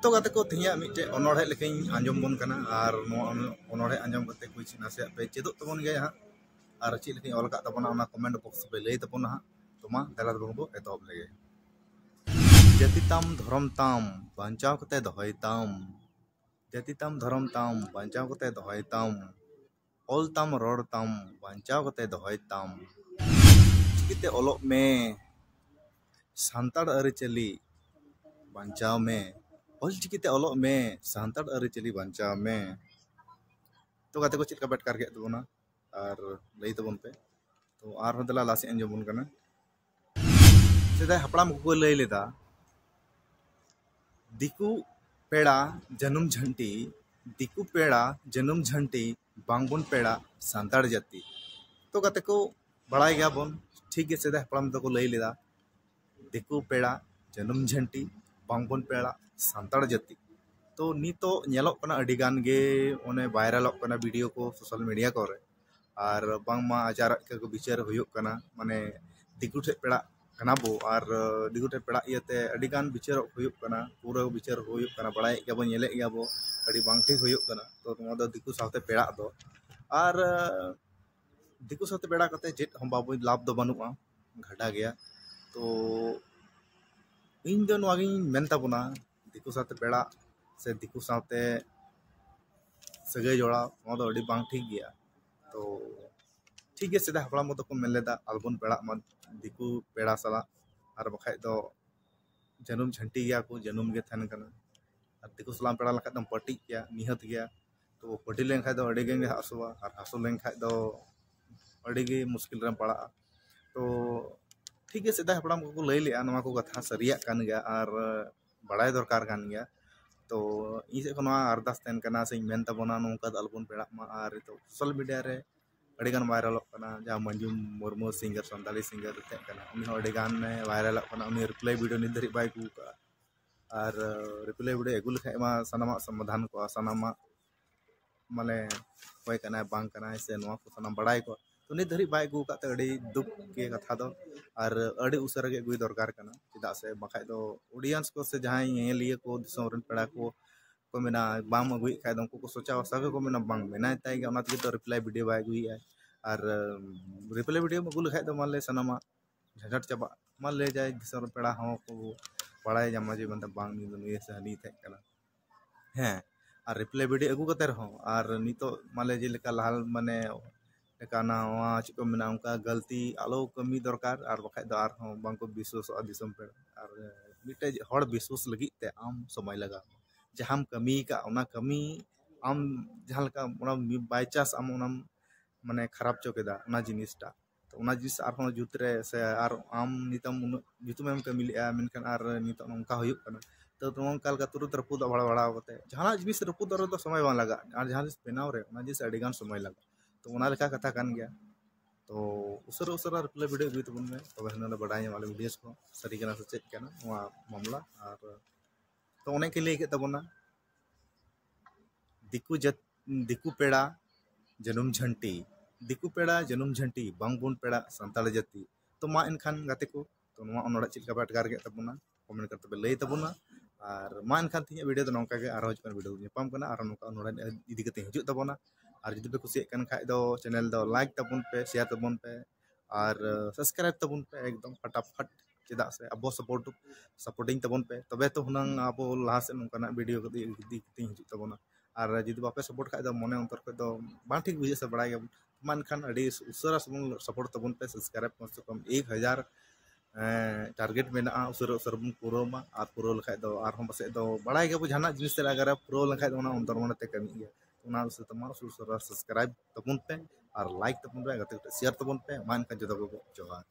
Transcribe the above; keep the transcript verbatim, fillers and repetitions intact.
ᱛᱚ ᱜᱟᱛᱮ ᱠᱚ, ᱛᱮᱦᱮᱧᱟᱜ ᱢᱤᱫᱴᱮᱡ ᱚᱱᱚᱬᱦᱮ ᱞᱮᱠᱟᱧ ᱟᱸᱡᱚᱢ ᱵᱚᱱ ᱠᱟᱱᱟ, ᱟᱨ ᱱᱚᱣᱟ ᱚᱱ- ᱚᱱᱚᱬᱦᱮ ᱟᱸᱡᱚᱢ ᱠᱟᱛᱮ ᱠᱩᱪ ᱱᱟᱥᱮᱭᱟᱜ ᱯᱮ ᱪᱮᱫᱚᱜ ᱛᱟᱵᱚᱱ ᱜᱮᱭᱟ ᱦᱟᱸᱜ᱾ ᱟᱨ ᱪᱮᱫ ᱞᱮᱠᱟᱧ ᱚᱞ ᱟᱠᱟᱫ ᱛᱟᱵᱚᱱᱟ, ᱚᱱᱟ ᱠᱚᱢᱮᱱᱴ ᱵᱚᱠᱥ ᱨᱮᱯᱮ ᱞᱟᱹᱭ ᱛᱟᱵᱚᱱᱟ ᱦᱟᱸᱜ᱾ ᱛᱚ ᱢᱟ, ᱫᱮᱞᱟ ᱛᱟᱵᱚᱱ ᱵᱚ ᱮᱛᱚᱦᱚᱵ ᱞᱮᱜᱮ᱾ ᱡᱟᱹᱛᱤ ᱛᱟᱢ, ᱫᱷᱚᱨᱚᱢ ᱛᱟᱢ, ᱵᱟᱧᱪᱟᱣ ᱠᱟᱛᱮ ᱫᱚᱦᱚᱭ ᱛᱟᱢ᱾ ᱡᱟᱹᱛᱤ ᱛᱟᱢ, ᱫᱷᱚᱨᱚᱢ ᱛᱟᱢ, ᱵᱟᱧᱪᱟᱣ ᱠᱟᱛᱮ ᱫᱚᱦᱚᱭ ᱛᱟᱢ᱾ ᱚᱞ ᱛᱟᱢ, ᱨᱚᱲ ᱛᱟᱢ, ᱵᱟᱧᱪᱟᱣ ᱠᱟᱛᱮ ᱫᱚᱦᱚᱭ ᱛᱟᱢ᱾ ᱪᱤᱠᱤᱛᱮ ᱚᱞᱚᱜ ᱢᱮ, ᱥᱟᱱᱛᱟᱲ ᱟᱹᱨᱤᱪᱟᱹᱞᱤ ᱵᱟᱧᱪᱟᱣ ᱢᱮ᱾ ᱚᱞᱪᱤᱠᱤᱛᱮ ᱚᱞᱚᱜ ᱢᱮ, ᱥᱟᱱᱛᱟᱲ ᱟᱹᱨᱤᱪᱟᱹᱞᱤ ᱵᱟᱧᱪᱟᱣ ᱢᱮ᱾ ᱛᱚ ᱜᱟᱛᱮ ᱠᱚ, ᱪᱮᱫ ᱞᱮᱠᱟ ᱯᱮ ᱟᱴᱠᱟᱨ ᱠᱮᱫ ᱛᱟᱵᱚᱱᱟ? ᱟᱨ ᱞᱟᱹᱭ ᱛᱟᱵᱚᱱ ᱯᱮ᱾ ᱛᱚ ᱟᱨᱦᱚᱸ ᱫᱮᱞᱟ ᱞᱟᱦᱟ ᱥᱮᱫ ᱟᱸᱡᱚᱢ ᱵᱚᱱ ᱠᱟᱱᱟ᱾ ᱥᱮᱫᱟᱭ ᱦᱟᱯᱲᱟᱢ ᱠᱚᱠᱚ ᱞᱟᱹᱭ ᱞᱮᱫᱟ, ᱫᱤᱠᱩ ᱯᱮᱲᱟ ᱡᱟᱹᱱᱩᱢ ᱡᱷᱟᱹᱱᱴᱤ, ᱫᱤᱠᱩ ᱯᱮᱲᱟ ᱡᱟᱹᱱᱩᱢ ᱡᱷᱟᱹᱱᱴᱤ, ᱵᱟᱝᱵᱚᱱ ᱯᱮᱲᱟ ᱥᱟᱱᱛᱟᱲ ᱡᱟᱹᱛᱤ᱾ ᱛᱚ ᱜᱟᱛᱮ ᱠᱚ, ᱵᱟᱲᱟᱭ ᱜᱮᱭᱟᱵᱚᱱ ᱴᱷᱤᱠ ᱜᱮ, ᱥᱮᱫᱟᱭ ᱦᱟᱯᱲᱟᱢ ᱫᱚᱠᱚ ᱞᱟᱹᱭ ᱞᱮᱫᱟ, ᱫᱤᱠᱩ ᱯᱮᱲᱟ ᱡᱟᱹᱱᱩᱢ ᱡᱷᱟᱹᱱᱴᱤ, ᱵᱟᱝᱵᱚᱱ ᱯᱮᱲᱟ ᱥᱟᱱᱛᱟᱲ ᱡᱟᱹᱛᱤ᱾ ᱛᱚ ᱱᱤᱛᱚᱜ ᱧᱮᱞᱚᱜ ᱠᱟᱱᱟ, ᱟᱹᱰᱤ ᱜᱟᱱ ᱜᱮ ᱚᱱᱮ ᱵᱷᱟᱭᱨᱟᱞᱚᱜ ᱠᱟᱱᱟ ᱵᱷᱤᱰᱤᱭᱳ ᱠᱚ ᱥᱳᱥᱟᱞ ᱢᱤᱰᱤᱭᱟ ᱠᱚᱨᱮ, ᱟᱨ ᱵᱟᱝᱢᱟ ᱟᱡᱟᱨᱟᱜ ᱞᱮᱠᱟ ᱠᱚ ᱵᱤᱪᱟᱹᱨ ᱦᱩᱭᱩᱜ ᱠᱟᱱᱟ, ᱢᱟᱱᱮ ᱫᱤᱠᱩ ᱴᱷᱮᱡ ᱯᱮᱲᱟᱜ ᱠᱟᱱᱟ ᱵᱚ, ᱟᱨ ᱫᱤᱠᱩ ᱴᱷᱮᱡ ᱯᱮᱲᱟᱜ ᱤᱭᱟᱹᱛᱮ ᱟᱹᱰᱤ ᱜᱟᱱ ᱵᱤᱪᱟᱹᱨᱚᱜ ᱦᱩᱭᱩᱜ ᱠᱟᱱᱟ, ᱯᱩᱨᱟᱹ ᱵᱤᱪᱟᱹᱨ ᱦᱩᱭᱩᱜ ᱠᱟᱱᱟ, ᱵᱟᱲᱟᱭᱮᱫ ᱜᱮᱭᱟ ᱵᱚ, ᱧᱮᱞᱮᱫ ᱜᱮᱭᱟ ᱵᱚ, ᱟᱹᱰᱤ ᱵᱟᱝ ᱴᱷᱤᱠ ᱦᱩᱭᱩᱜ ᱠᱟᱱᱟ᱾ ᱛᱚ ᱱᱚᱣᱟ ᱫᱚ ᱫᱤᱠᱩ ᱥᱟᱶᱛᱮ ᱯᱮᱲᱟᱜ ᱫᱚ, ᱟᱨ ᱫᱤᱠᱩ ᱥᱟᱶᱛᱮ ᱯᱮᱲᱟ ᱠᱟᱛᱮ ᱪᱮᱫ ᱦᱚᱸ ᱵᱟᱵᱚ ᱞᱟᱵᱷ ᱫᱚ ᱵᱟᱹᱱᱩᱜᱼᱟ, ᱜᱷᱟᱴᱟ ᱜᱮᱭᱟ᱾ ᱛᱚ ᱤᱧ ᱫᱚ ᱱᱚᱣᱟᱜᱤᱧ ᱢᱮᱱ ᱛᱟᱵᱚᱱᱟ, ᱫᱤᱠᱩ ᱥᱟᱶᱛᱮ ᱯᱮᱲᱟ ᱥᱮ ᱫᱤᱠᱩ ᱥᱟᱶᱛᱮ ᱥᱟᱹᱜᱟᱹᱭ ᱡᱚᱲᱟᱣ, ᱱᱚᱣᱟ ᱫᱚ ᱟᱹᱰᱤ ᱵᱟᱝ ᱴᱷᱤᱠ ᱜᱮᱭᱟ᱾ ᱛᱚ ᱴᱷᱤᱠ ᱜᱮ, ᱥᱮᱫᱟᱭ ᱦᱟᱯᱲᱟᱢ ᱠᱚᱫᱚ ᱠᱚ ᱢᱮᱱ ᱞᱮᱫᱟ, ᱟᱞᱚᱵᱚᱱ ᱯᱮᱲᱟᱜ ᱢᱟ ᱫᱤᱠᱩ ᱯᱮᱲᱟ ᱥᱟᱞᱟᱜ, ᱟᱨ ᱵᱟᱠᱷᱟᱡ ᱫᱚ ᱡᱟᱹᱱᱩᱢ ᱡᱷᱟᱹᱱᱴᱤ ᱜᱮᱭᱟ ᱠᱚ, ᱡᱟᱹᱱᱩᱢ ᱜᱮ ᱛᱟᱦᱮᱱ ᱠᱟᱱᱟ᱾ ᱟᱨ ᱫᱤᱠᱩ ᱥᱟᱞᱟᱜ ᱮᱢ ᱯᱮᱲᱟ ᱞᱮᱱᱠᱷᱟᱡ ᱫᱚᱢ ᱯᱟᱹᱴᱤᱜ ᱜᱮᱭᱟ, ᱱᱤᱦᱟᱹᱛ ᱜᱮᱭᱟ᱾ ᱛᱚ ᱯᱟᱹᱴᱤ ᱞᱮᱱᱠᱷᱟᱡ ᱫᱚ ᱟᱹᱰᱤ ᱜᱟᱱ ᱜᱮ ᱦᱟᱹᱥᱩᱣᱟ, ᱟᱨ ᱦᱟᱹᱥᱩ ᱞᱮᱱᱠᱷᱟᱡ ᱫᱚ ᱟᱹᱰᱤ ᱜᱮ ᱢᱩᱥᱠᱤᱞ ᱨᱮᱢ ᱯᱟᱲᱟᱜᱼᱟ᱾ ᱛᱚ ᱴᱷᱤᱠ ᱜᱮ, ᱥᱮᱫᱟᱭ ᱦᱟᱯᱲᱟᱢ ᱠᱚᱠᱚ ᱞᱟᱹᱭ ᱞᱮᱜᱼᱟ, ᱱᱚᱣᱟ ᱠᱚ ᱠᱟᱛᱷᱟ ᱥᱟᱹᱨᱤᱭᱟᱜ ᱠᱟᱱ ᱜᱮᱭᱟ ᱟᱨ ᱵᱟᱲᱟᱭ ᱫᱚᱨᱠᱟᱨ ᱠᱟᱱ ᱜᱮᱭᱟ᱾ ᱛᱚ ᱤᱧ ᱥᱮᱫ ᱠᱷᱚᱱ ᱱᱚᱣᱟ ᱟᱨᱫᱟᱥ ᱛᱟᱦᱮᱱ ᱠᱟᱱᱟ, ᱥᱮᱧ ᱢᱮᱱ ᱛᱟᱵᱚᱱᱟ, ᱱᱚᱝᱠᱟ ᱫᱚ ᱟᱞᱚᱵᱚᱱ ᱯᱮᱲᱟᱜ ᱢᱟ᱾ ᱟᱨ ᱱᱤᱛᱚᱜ ᱥᱳᱥᱟᱞ ᱢᱤᱰᱤᱭᱟ ᱨᱮ ᱟᱹᱰᱤᱜᱟᱱ ᱵᱷᱟᱭᱨᱟᱞᱚᱜ ᱠᱟᱱᱟ, ᱡᱟᱦᱟᱸ ᱢᱟᱹᱱᱡᱩ ᱢᱩᱨᱢᱩ ᱥᱤᱝᱜᱟᱨ, ᱥᱟᱱᱛᱟᱲᱤ ᱥᱤᱝᱜᱟᱨ ᱛᱟᱦᱮᱸ ᱠᱟᱱᱟ, ᱩᱱᱤ ᱦᱚᱸ ᱟᱹᱰᱤᱜᱟᱱᱮ ᱵᱷᱟᱭᱨᱟᱞᱚᱜ ᱠᱟᱱᱟ᱾ ᱩᱱᱤ ᱨᱤᱯᱞᱟᱭ ᱵᱷᱤᱰᱤᱭᱳ ᱱᱤᱛ ᱫᱷᱟᱹᱨᱤᱡ ᱵᱟᱭ ᱟᱹᱜᱩ ᱠᱟᱜᱼᱟ᱾ ᱟᱨ ᱨᱤᱯᱞᱟᱭ ᱵᱷᱤᱰᱤᱭᱳ ᱟᱹᱜᱩ ᱞᱮᱠᱷᱟᱡ ᱢᱟ ᱥᱟᱱᱟᱢᱟᱜ ᱥᱚᱢᱟᱫᱷᱟᱱ ᱠᱚᱜᱼᱟ, ᱥᱟᱱᱟᱢᱟᱜ, ᱢᱟᱱᱮ, ᱚᱠᱚᱭ ᱠᱟᱱᱟᱭ ᱵᱟᱝ ᱠᱟᱱᱟᱭ ᱥᱮ ᱱᱚᱣᱟ ᱠᱚ ᱥᱟᱱᱟᱢ ᱵᱟᱲᱟᱭ ᱠᱚᱜᱼᱟ᱾ ᱛᱚ ᱱᱤᱛ ᱫᱷᱟᱹᱨᱤᱡ ᱵᱟᱭ ᱟᱹᱜᱩ ᱟᱠᱟᱫ ᱛᱮ ᱟᱹᱰᱤ ᱫᱩᱠ ᱜᱮ ᱠᱟᱛᱷᱟ ᱫᱚ᱾ ᱟᱨ ᱟᱹᱰᱤ ᱩᱥᱟᱹᱨᱟ ᱜᱮ ᱟᱹᱜᱩᱭ ᱫᱚᱨᱠᱟᱨ ᱠᱟᱱᱟ, ᱪᱮᱫᱟᱜ ᱥᱮ ᱵᱟᱠᱷᱟᱡ ᱫᱚ audience ᱠᱚ ᱥᱮ ᱡᱟᱦᱟᱸᱭ ᱧᱮᱧᱮᱞᱤᱭᱟᱹ ᱠᱚ, ᱫᱤᱥᱚᱢ ᱨᱮᱱ ᱯᱮᱲᱟ ᱠᱚ ᱠᱚ ᱢᱮᱱᱟ, "ᱵᱟᱢ ᱟᱹᱜᱩᱭᱮᱫ ᱠᱷᱟᱡ ᱫᱚ", ᱩᱱᱠᱩ ᱠᱚ ᱥᱚᱪᱟᱣᱟ, ᱥᱟᱵ ᱠᱚ ᱢᱮᱱᱟ, "ᱵᱟᱝ, ᱢᱮᱱᱟᱭ ᱛᱟᱭ ᱜᱮᱭᱟ, ᱚᱱᱟ ᱛᱮᱜᱮ ᱛᱚ reply video ᱵᱟᱭ ᱟᱹᱜᱩᱭᱮᱫᱼᱟ᱾ ᱟᱨ reply video ᱟᱹᱜᱩ ᱞᱮᱠᱷᱟᱡ ᱫᱚ ᱢᱟ ᱞᱟᱹᱭ ᱥᱟᱱᱟᱢᱟ ᱡᱷᱟᱸᱡᱷᱟᱴ ᱪᱟᱵᱟᱜ, ᱢᱟ ᱞᱟᱹᱭ ᱡᱟᱭ ᱫᱤᱥᱚᱢ ᱨᱮᱱ ᱯᱮᱲᱟ ᱦᱚᱸ ᱠᱚ ᱵᱟᱲᱟᱭ ᱧᱟᱢᱟ ᱡᱮ ᱢᱮᱱᱛᱮ ᱵᱟᱝ, ᱱᱩᱭ ᱫᱚ ᱱᱩᱭ ᱥᱮ ᱦᱟᱹᱱᱤ ᱛᱟᱦᱮᱸ ᱠᱟᱱᱟ᱾ ᱦᱮᱸ, ᱟᱨ reply video ᱟᱹᱜᱩ ᱠᱟᱛᱮ ᱨᱮᱦᱚᱸ, ᱟᱨ ᱱᱤᱛᱚᱜ ᱢᱟ ᱞᱟᱹᱭ ᱡᱮᱞᱮᱠᱟ ᱞᱟᱦᱟ ᱢᱟᱱᱮ ᱞᱮᱠᱟ ᱱᱟᱣᱟ ᱪᱮᱫ ᱠᱚ ᱢᱮᱱᱟ, ᱚᱱᱠᱟ ᱜᱟᱹᱞᱛᱤ ᱟᱞᱚ ᱠᱟᱹᱢᱤ ᱫᱚᱨᱠᱟᱨ, ᱟᱨ ᱵᱟᱠᱷᱟᱡ ᱫᱚ ᱟᱨᱦᱚᱸ ᱵᱟᱝ ᱠᱚ ᱵᱤᱥᱣᱟᱥᱚᱜᱼᱟ ᱫᱤᱥᱚᱢ ᱯᱮᱲᱟ᱾ ᱟᱨ ᱢᱤᱫᱴᱮᱡ ᱦᱚᱲ ᱵᱤᱥᱣᱟᱥ ᱞᱟᱹᱜᱤᱫ ᱛᱮ ᱟᱢ ᱥᱚᱢᱚᱭ ᱞᱟᱜᱟᱣ ᱟᱢᱟ᱾ ᱡᱟᱦᱟᱸᱢ ᱠᱟᱹᱢᱤ ᱟᱠᱟᱫ, ᱚᱱᱟ ᱠᱟᱹᱢᱤ ᱟᱢ ᱡᱟᱦᱟᱸ ᱞᱮᱠᱟ ᱚᱱᱟ by chance ᱟᱢ ᱚᱱᱟᱢ ᱢᱟᱱᱮ ᱠᱷᱟᱨᱟᱯ ᱪᱚ ᱠᱮᱫᱟ ᱚᱱᱟ ᱡᱤᱱᱤᱥᱴᱟ, ᱛᱚ ᱚᱱᱟ ᱡᱤᱱᱤᱥ ᱟᱨᱦᱚᱸ ᱡᱩᱛ ᱨᱮ ᱥᱮ ᱟᱨ ᱟᱢ ᱱᱤᱛᱚᱜ ᱩᱱᱟᱹᱜ ᱧᱩᱛᱩᱢ ᱮᱢ ᱠᱟᱹᱢᱤ ᱞᱮᱜᱼᱟ, ᱢᱮᱱᱠᱷᱟᱱ ᱟᱨ ᱱᱤᱛᱚᱜ ᱱᱚᱝᱠᱟ ᱦᱩᱭᱩᱜ ᱠᱟᱱᱟ᱾ ᱛᱚ ᱱᱚᱝᱠᱟ ᱞᱮᱠᱟ ᱛᱩᱨᱩᱛ ᱨᱟᱹᱯᱩᱫ ᱵᱟᱲᱟ ᱵᱟᱲᱟᱣ ᱠᱟᱛᱮ ᱡᱟᱦᱟᱱᱟᱜ ᱡᱤᱱᱤᱥ ᱨᱟᱹᱯᱩᱫ ᱨᱮᱫᱚ ᱥᱚᱢᱚᱭ ᱵᱟᱝ ᱞᱟᱜᱟᱜᱼᱟ, ᱟᱨ ᱡᱟᱦᱟᱸ ᱡᱤᱱᱤᱥ ᱵᱮᱱᱟᱣ ᱨᱮ ᱚᱱᱟ ᱡᱤᱱᱤᱥ ᱟᱹᱰᱤ ᱜᱟᱱ ᱥᱚᱢᱚᱭ ᱞᱟᱜᱟᱜᱼᱟ᱾ ᱛᱚ ᱚᱱᱟ ᱞᱮᱠᱟ ᱠᱟᱛᱷᱟ ᱠᱟᱱ ᱜᱮᱭᱟ᱾ ᱛᱚ ᱩᱥᱟᱹᱨᱟ ᱩᱥᱟᱹᱨᱟ reply video ᱟᱹᱜᱩᱭ ᱛᱟᱵᱚᱱ ᱢᱮ, ᱛᱚᱵᱮ ᱦᱩᱱᱟᱹᱝ ᱞᱮ ᱵᱟᱰᱟᱭ ᱧᱟᱢᱟ ᱟᱞᱮ videos ᱠᱚ ᱥᱟᱹᱨᱤ ᱠᱟᱱᱟ ᱥᱮ ᱪᱮᱫ ᱠᱟᱱᱟ ᱱᱚᱣᱟ ᱢᱟᱢᱞᱟ᱾ ᱟᱨ ᱛᱚ ᱚᱱᱮ ᱠᱤᱱ ᱞᱟᱹᱭ ᱠᱮᱫ ᱛᱟᱵᱚᱱᱟ, ᱫᱤᱠᱩ ᱡᱟᱹᱛ, ᱫᱤᱠᱩ ᱯᱮᱲᱟ ᱡᱟᱹᱱᱩᱢ ᱡᱷᱟᱹᱱᱴᱤ, ᱫᱤᱠᱩ ᱯᱮᱲᱟ ᱡᱟᱹᱱᱩᱢ ᱡᱷᱟᱹᱱᱴᱤ, ᱵᱟᱝᱵᱚᱱ ᱯᱮᱲᱟᱜ ᱥᱟᱱᱛᱟᱲ ᱡᱟᱹᱛᱤ᱾ ᱛᱚ ᱢᱟ ᱮᱱᱠᱷᱟᱱ ᱜᱟᱛᱮ ᱠᱚ, ᱛᱚ ᱱᱚᱣᱟ ᱚᱱᱚᱲᱦᱮ ᱪᱮᱫ ᱞᱮᱠᱟ ᱯᱮ ᱟᱴᱠᱟᱨ ᱠᱮᱫ ᱛᱟᱵᱚᱱᱟ, comment ᱠᱟᱛᱮ ᱯᱮ ᱞᱟᱹᱭ ᱛᱟᱵᱚᱱᱟ᱾ ᱟᱨ ᱢᱟ ᱮᱱᱠᱷᱟᱱ ᱛᱮᱦᱮᱧᱟᱜ video ᱫᱚ ᱱᱚᱝᱠᱟ ᱜᱮ, ᱟᱨᱦᱚᱸ ᱦᱤᱡᱩᱜ ᱠᱟᱱ video ᱧᱟᱯᱟᱢ ᱠᱟᱱᱟ, ᱟᱨᱦᱚᱸ ᱱᱚᱝᱠᱟ ᱚᱱᱚᱲᱦᱮ ᱤᱫᱤ ᱠᱟᱛᱮ ᱦᱤᱡᱩᱜ ᱛᱟᱵᱚᱱᱟ᱾ ᱟᱨ ᱡᱩᱫᱤ ᱯᱮ ᱠᱩᱥᱤᱭᱟᱜ ᱠᱟᱱ ᱠᱷᱟᱡ ᱫᱚ channel ᱫᱚ like ᱛᱟᱵᱚᱱ ᱯᱮ, share ᱛᱟᱵᱚᱱ ᱯᱮ, ᱟᱨ subscribe ᱛᱟᱵᱚᱱ ᱯᱮ ᱮᱠᱫᱚᱢ ᱯᱷᱟᱴᱟᱯᱷᱟᱴ᱾ ᱪᱮᱫᱟᱜ ᱥᱮ ᱟᱵᱚ support, supporting ᱛᱟᱵᱚᱱ ᱯᱮ, ᱛᱚᱵᱮ ᱛᱚ ᱦᱩᱱᱟᱹᱝ ᱟᱵᱚ ᱞᱟᱦᱟ ᱥᱮᱫ ᱱᱚᱝᱠᱟᱱᱟᱜ video ᱠᱟᱛᱮ ᱤᱫᱤ ᱠᱟᱛᱮ ᱦᱤᱡᱩᱜ ᱛᱟᱵᱚᱱᱟ᱾ ᱟᱨ ᱡᱩᱫᱤ ᱵᱟᱯᱮ support ᱠᱷᱟᱡ ᱫᱚ ᱢᱚᱱᱮ ᱚᱱᱛᱚᱨ ᱠᱷᱚᱡ ᱫᱚ ᱵᱟᱝ ᱴᱷᱤᱠ ᱵᱩᱡᱷᱟᱹᱜᱼᱟ ᱥᱮ, ᱵᱟᱲᱟᱭ ᱜᱮᱭᱟᱵᱚᱱ᱾ ᱢᱟ ᱮᱱᱠᱷᱟᱱ ᱟᱹᱰᱤ ᱩᱥᱟᱹᱨᱟ ᱥᱮᱵᱚᱱ support ᱛᱟᱵᱚᱱ ᱯᱮ, subscribe ᱠᱚᱢ ᱥᱮ ᱠᱚᱢ ᱮᱠ ᱦᱟᱡᱟᱨ target ᱢᱮᱱᱟᱜᱼᱟ, ᱩᱥᱟᱹᱨᱟ ᱩᱥᱟᱹᱨᱟ ᱵᱚᱱ ᱯᱩᱨᱟᱹᱣ ᱢᱟ᱾ ᱟᱨ ᱯᱩᱨᱟᱹᱣ ᱞᱮᱠᱷᱟᱡ ᱫᱚ ᱟᱨᱦᱚᱸ ᱯᱟᱥᱮᱡ ᱫᱚ ᱵᱟᱲᱟᱭ ᱜᱮᱭᱟᱵᱚ ᱡᱟᱦᱟᱱᱟᱜ ᱡᱤᱱᱤᱥ ᱨᱮ ᱟᱜᱟᱨ ᱯᱩᱨᱟᱹᱣ ᱞᱮᱱᱠᱷᱟᱡ ᱫᱚ ᱚᱱᱟ ᱚᱱᱛᱚᱨ ᱢᱚᱱᱮ ᱛᱮ ᱠᱟᱹᱢᱤᱜ ᱜᱮᱭᱟ᱾ ᱚᱱᱟ ᱩᱥᱟᱹᱨᱟ ᱛᱮ ᱢᱟ ᱩᱥᱟᱹᱨᱟ subscribe ᱛᱟᱵᱚᱱ ᱯᱮ ᱟᱨ like ᱛᱟᱵᱚᱱ ᱯᱮ, ᱜᱟᱛᱮ ᱠᱚ ᱴᱷᱮᱱ share ᱛᱟᱵᱚᱱ ᱯᱮ᱾ ᱢᱟ ᱮᱱᱠᱷᱟᱱ ᱡᱚᱛᱚ ᱠᱚᱜᱮ ᱡᱚᱦᱟᱨ᱾